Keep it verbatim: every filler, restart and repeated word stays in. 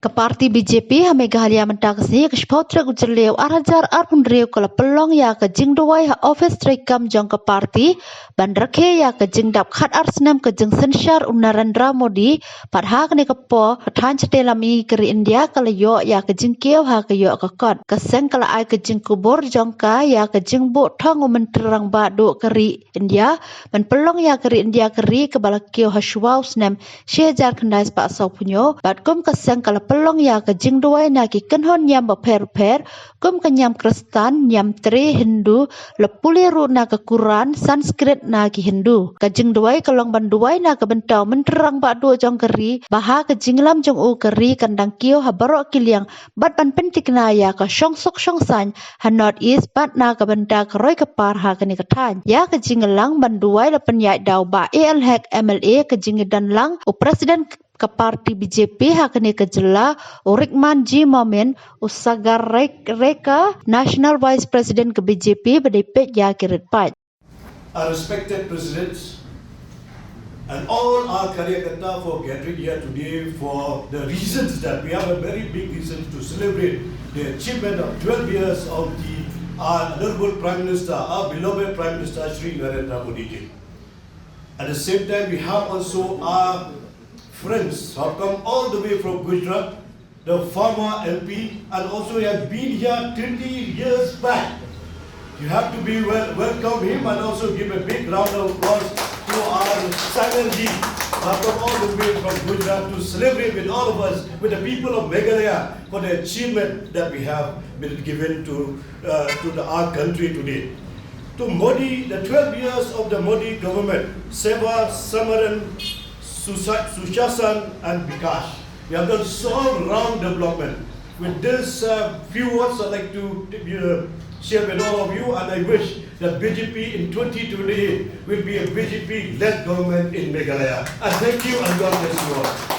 Ka parti B J P ha Meghalaya mynta ka sngi ka shiphew tarik u Jylliew ar hajar arphew hynriew ka la pynlong ïa ka jingduwai ha office treikam jong ka parti ban rakhe ïa ka jingdap khatar snem ka jingsynshar u Narendra Modi. Pat ha kane ka por ka thaiñ shatei lam mihngi ka ri India ka la ïoh ïa ka jingkiew ha ka ïoh ka kot. Ka seng ka la ai ka jingkubur jong ka ïa ka jingbuh thong u Myntri Rangbah Duh ka ri India ban pynlong ïa ka ri India ka ri kaba la kiew ha shuwa u snem shi hajar khyndai spah sawphew hynñiew. Bad kum ka seng ka la pynlong ïa ka jingduwai na ki kynhun niam bapher bapher kum ka niam Khristan, niam Tre, Hindu, la pule ruh na ka Quran, Sanskrit na ki Hindu. Ka jingduwai ka long ban duwai na ka bynta u Myntri Rangbah Duh jong ka ri ba ha ka jingïalam jong u ka ri kan dang kiew ha baroh ki liang bad ban pyntikna ïa ka shongsuk shongsaiñ ha North East bad na ka bynta ka roi ka par ha kane ka thaiñ. Ïa ka jingïalang ban duwai la pynïaid da u Bah A L Hek M L A, ka jingïadon lang u President ka parti B J P ha kane ka jylla, u Rikman G Momin, u Sagar Rek- Reka, National Vice President ka B J P ba dei peit ïa ki rit paid. Our respected presidents and all our Karyakarta for gathering here today for the reasons that we have a very big reason to celebrate the achievement of twelve years of the our Honorable Prime Minister, our beloved Prime Minister Shri Narendra Modi ji. At the same time, we have also our friends who have come all the way from Gujarat, the former M P, and also he has been here twenty years back. You have to be well, welcome him and also give a big round of applause to our Sagar ji, who have come all the way from Gujarat to celebrate with all of us, with the people of Meghalaya, for the achievement that we have been given to, uh, to the, our country today. To Modi, the twelve years of the Modi government, Seva, Samaran, Susa- Sushasan, and Bikash. We have done so round development. With this uh, few words, I'd like to uh, share with all of you, and I wish that B J P in twenty twenty-eight will be a B J P-led government in Meghalaya. And thank you, and God bless you all.